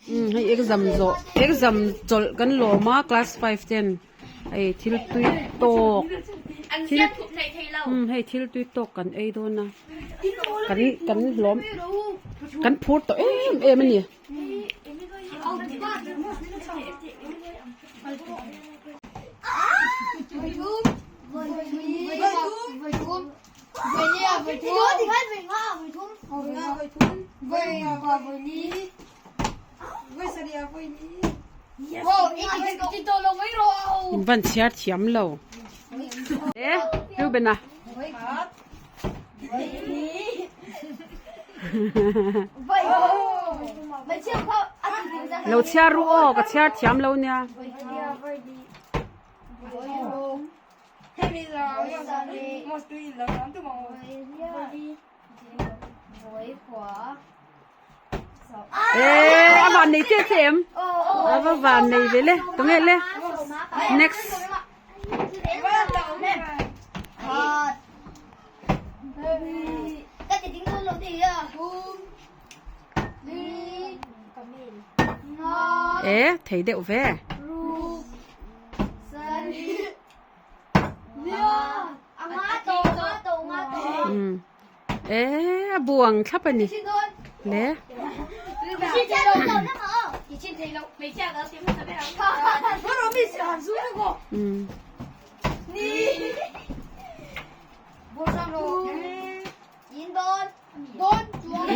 Umm hei exam zawh exam chawlh kan lawm a class five ten hei thil tui tawk thil umm hei thil tui tawk kan ei dawn a kan kan hlawm kan phur tawh em em a ni. In van chhiar thiam lo e Reuben-a. Lo chhiar ru aw ka chhiar thiam lo nia. Eee a van nei che che em a va van nei ve le tunge le next e thei deuh ve. Eee a buang thlap a ni le.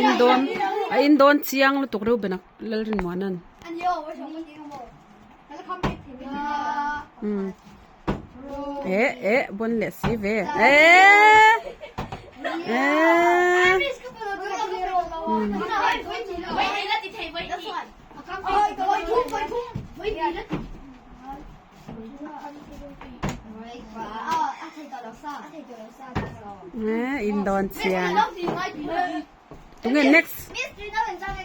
In dawn a in dawn chiang lutuk reuh ben a Lalrinmuana'n. Umm eh eh bawn leh si ve eh eh umm. Eh in dawn chiang tunge next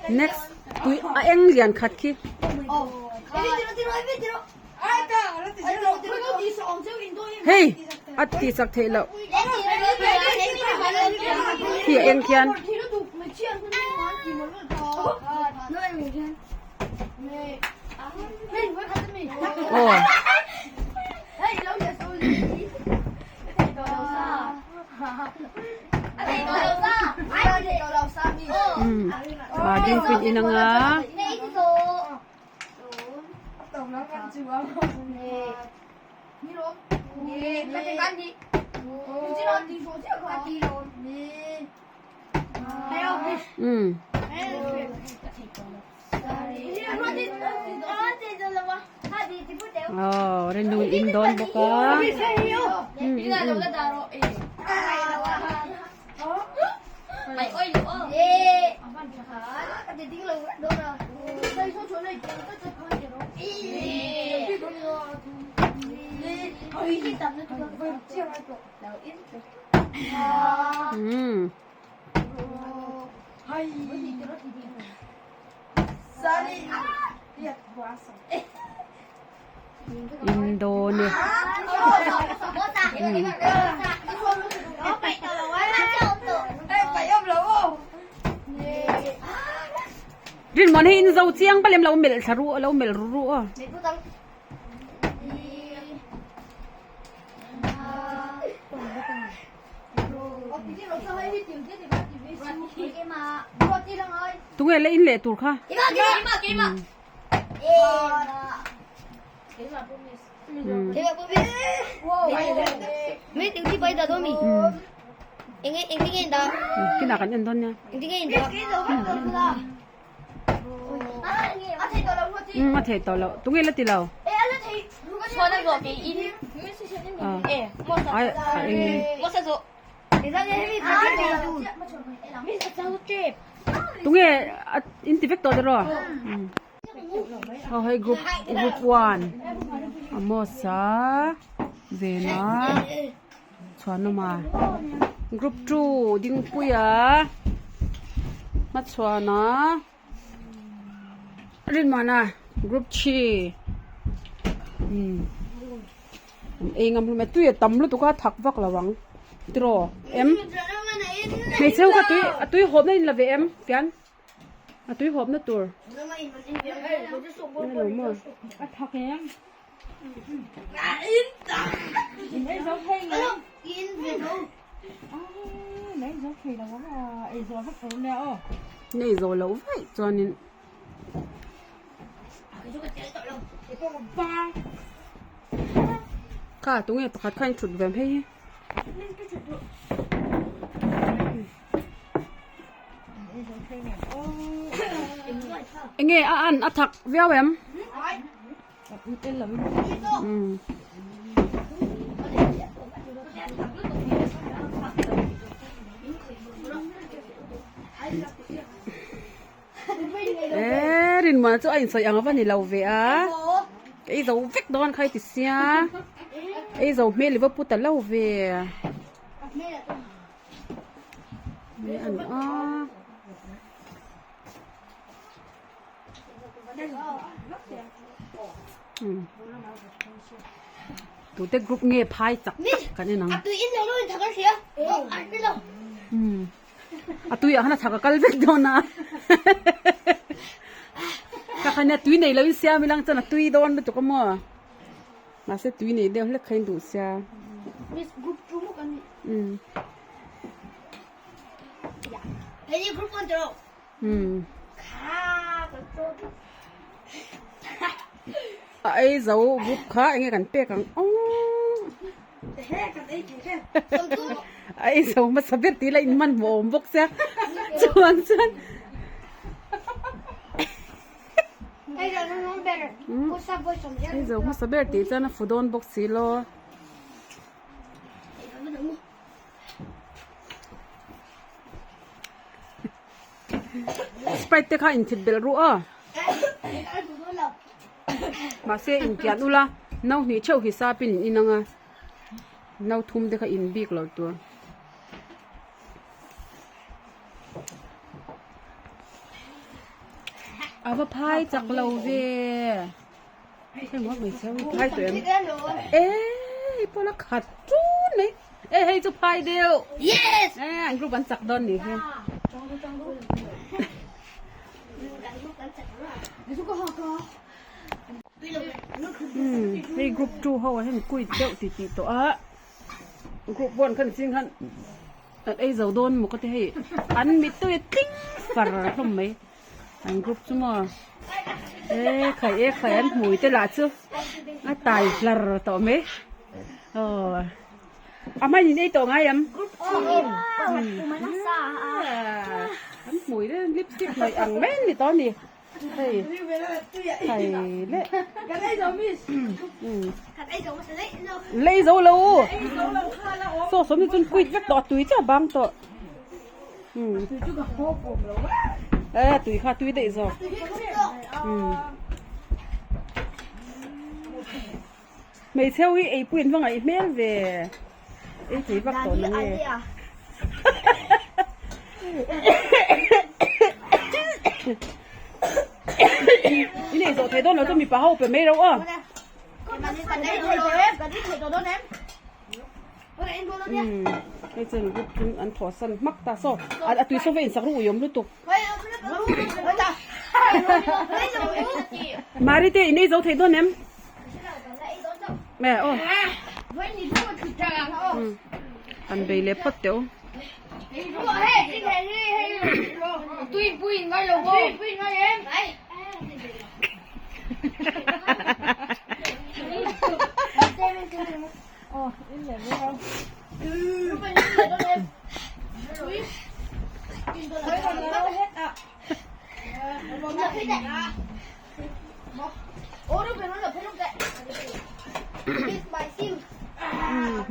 next tui a eng lian khat khi hei a tih chak theih loh khi a eng khian. Aw. Umm a ding pin in anga. Umm. Aw rinung in dawn bawk a umm umm umm. Indone Rinmuan hi in zo chiang palem lo melh thla ru lo melh ru ru aw. Tunge la in leh tur kha. Kinah kan en dawn nia. Umm a theih tawh loh tunge la ti lo. Tunge in ti vek tawh tiraw. Aw hei group group one Amos-a Vena Chhuanawma group two Dingpuia Hmachhuana Rinmuana group three umm an ei ngam hlawm e tui a tam lutuk a thak vak lo ang tiraw em hmeichhe ho kha tui a tui hawp na in la ve em fian. A tui hawpna tur. Eng lo maw? Nei zo loh vaih chuanin. Kha tunge pakhat kha in thut ve hei hi. Enge a an a thak viau em? Umm. Eee rinmuana chu a insawi ang ava ni lo ve a ei zo vek dawn kha i ti sia ei zo hmel i va pu ta lo ve a ni a. Tute group nge phai chak tak kan en ang. A tui ah khan a chak a kal vek dawn a. Ka khan a tui nei lo in siam ilang chuan a tui dawn lutuk a maw. Mahse tui nei deuh hlek kha in duh sia. Umm. Umm. A ei zo group kha enge kan pek ang aww. A ei zo hmasa ber tih la in hmanhmawh awm bawk sia chuan chuan. Ei zo hmasa ber tih chuan a fu dawn bawk si law. Sprite te kha inthit belh ruh a mahse inkian ula no hnih theuh hisap in in ang a no thum te kha in bik loh tur. A va phai chak lo ve. Phai tawh em? E hei pawh la khat tun mai. E hei chu phai deuh. Yes! E an group an chak dawn nih hi. Hmm, hei group 2 ho ah hian quit deuh ti tih tawh a. Group 1 khan ching khan an ei zo dawn maw ka ti hei. An mittui tling far hlawm mai. An group chu maw e khai e khai an hmui te lah chu a tai hlar tawh mai aw a hmai in ei tawh ngai em an hmui te lipstick hnawih ang mai an ni tawh a ni hei khai leh lei zo lo saw sawm ni chuan quit vek tawh a tui chiah bang tawh. E tui kha tui daih zawk hmeichhe ho hi ei pawh in va ngaih hmel ve ei thei vak tawh na nge in ei zawh thei dawn lo chu mipa ho pe mai reuh a. Umm hei chuan group chu an thawh san hmak ta saw a tui saw va insak ru ui awm lutuk Mari te in ei zo thei dawn em e aw an bei leh phawt teh u.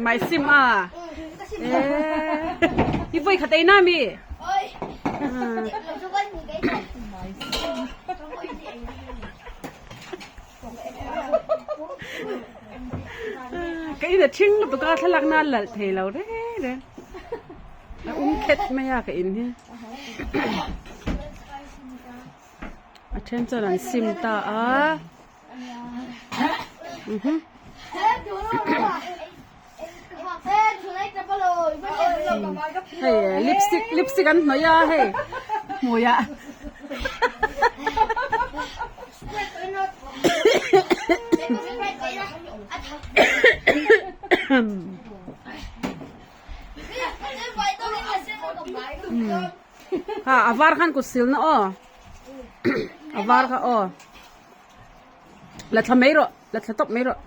Mai sim a i voi khat ei na mi Ka in a thing lutuk a thlalak na lalh thei lo reng reng a um khet mai a ka in hi a then chuan an sim ta a hei lipstick lipstick an hnawih a hei hmui ah. Ha a var khan kut silna aw a var kha aw la thla mai rawh la thla tawp mai rawh.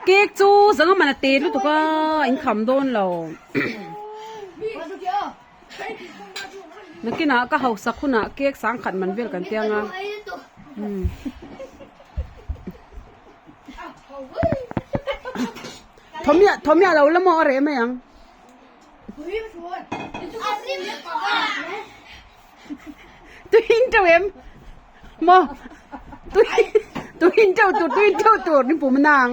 Cake chu zanga man a te lutuk a in kham dawn lo nakinah ka hausak hunah cake sangkhat man vel kan piang a umm thawmiah thawmiah lo la maw a reh mai ang. Tuin teuh em maw tui tuin teuh tur tuin teuh tur ni pum nang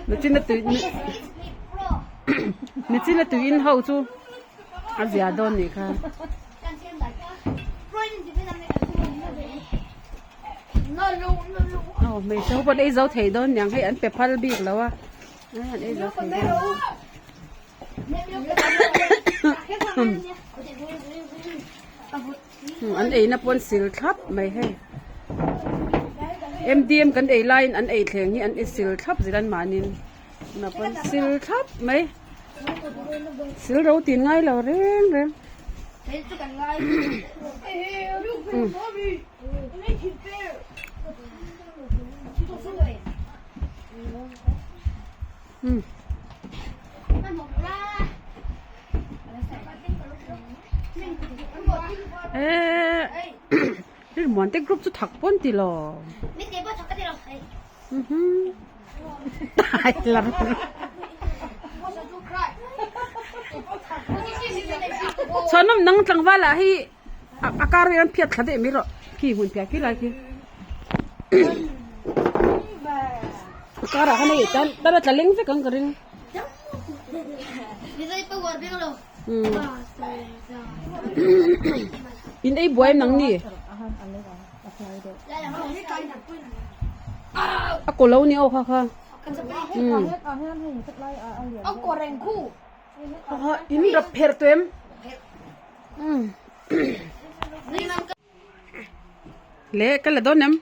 nichin a tui nichin a tuin ho chu a zia dawn nih kha. Aw hmeichhe ho pawh an ei zo thei dawn niang hei an pe phal bik lo a an ei zo thei dawn. An eina pawh an sil thlap mai hei M_D_M kan ei laiin an ei thleng hi an i sil thlap zir an mahniin tunah pawh an sil thlap mai sil ro tin ngai lo reng reng. Eee Muante group chu thak pawn ti lo chhuanawm nang tlangval ah hi a kar hian phiat thla daih mai rawh khi hmun phiah khi lai khi a kar ah khan hei tan tan a tla leng vek ang ka ring in ei buai nang ni a kaw lo ni aw kha kha in rap pherh tawh em le ka la dawn em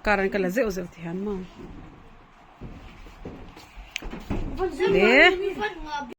Car an ka la zeuh zeuh ti hian maw le.